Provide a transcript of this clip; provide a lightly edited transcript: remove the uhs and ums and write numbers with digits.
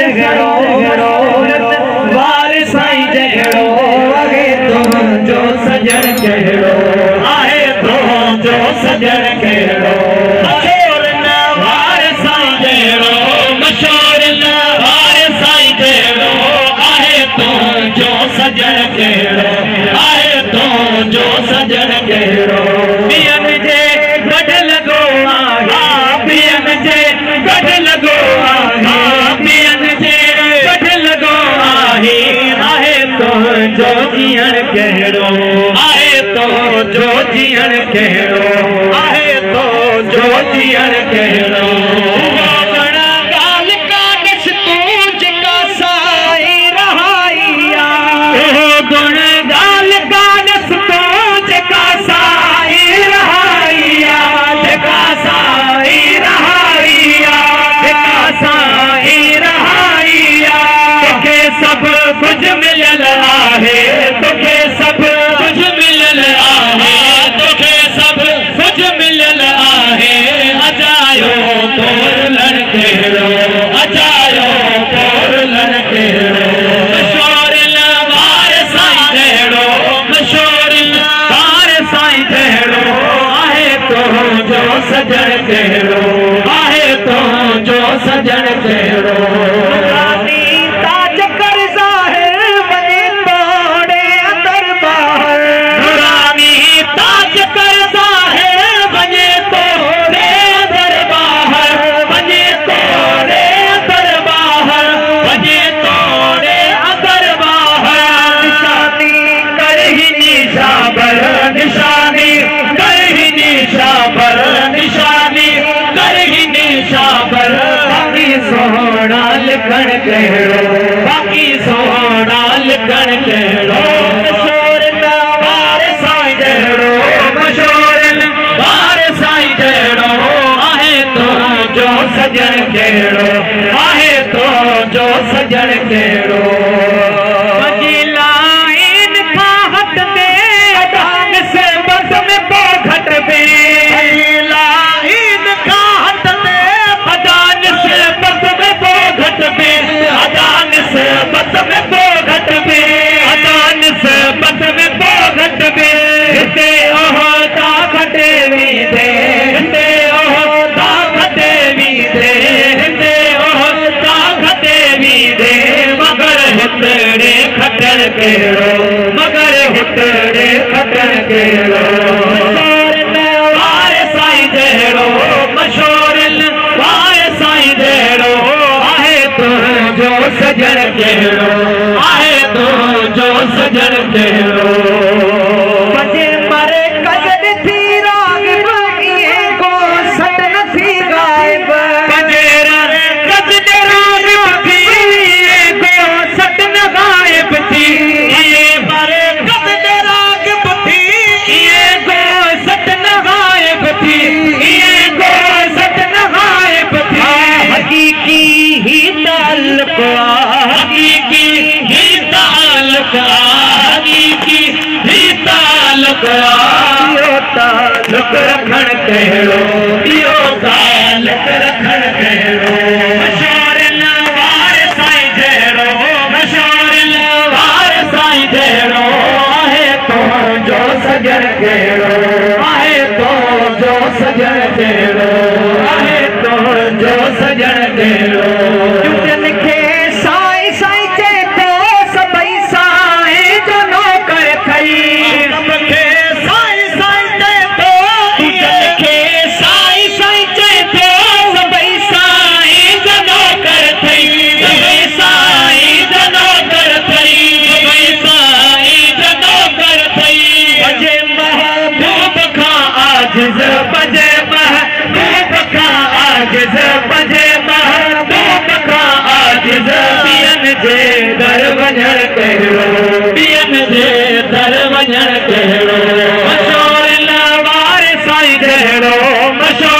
जहिड़ो, वार साईं जहिड़ो आहे तुंहिंजो सजण कहिड़ो, आहे तुंहिंजो सजण कहिड़ो। मशहूर न वार साईं जहिड़ो, मशहूर न वार साईं जहिड़ो आहे तुंहिंजो सजण कहिड़ो, आहे तुंहिंजो सजण कहिड़ो। ॿियनि जे गॾ लॻो आहे, ॿियनि जे गॾ लॻो आहे, ॿियनि जे गॾ लॻो आहे, आहे तुंहिंजो जीअण कहिड़ो, आहे तुंहिंजो जीअण कहिड़ो, आहे तुंहिंजो जीअण कहिड़ो। सब कुछ मिलल आहे, तोखे सब कुछ मिलल आहे, तोखे सब कुछ मिलल आहे, अजायो तोर कहिड़ो, अजायो तोर कहिड़ो। मशहूर वार साईं जहिड़ो, मशहूर वार साईं जहिड़ो आहे तुंहिंजो सजण कहिड़ो, आहे तुंहिंजो सजण कहिड़ो। निशानी कर निशाबर, निशानी कर निशाबर, बाकी सोहना लिखण कहिड़ो, बाकी सोहना लिखण कहिड़ो। मशहूर वार साईं जहिड़ो, मशहूर वार साईं जहिड़ो आहे तुंहिंजो सजण कहिड़ो, आहे तुंहिंजो सजण कहिड़ो। कहिड़ो, मगर हुतड़े खटण कहिड़ो। वार साईं जहिड़ो, मशहूर वार साईं जहिड़ो आहे तुंहिंजो सजण कहिड़ो, आहे तुंहिंजो सजण कहिड़ो। ताल्लुक रखण कहिड़ो, इहो ताल्लुक रखण कहिड़ो। मशहूर वार साईं जहिड़ो, मशहूर वार साईं जहिड़ो आहे तुंहिंजो सजण कहिड़ो, आहे तुंहिंजो सजण कहिड़ो, आहे तुंहिंजो सजण कहिड़ो। बजे महबूब खां आजिज़, बजे महबूब खां आजिज़, ॿियनि जे दर वञण कहिड़ो, ॿियनि जे दर वञण कहिड़ो। मशहूर वार साईं जहिड़ो, मशहूर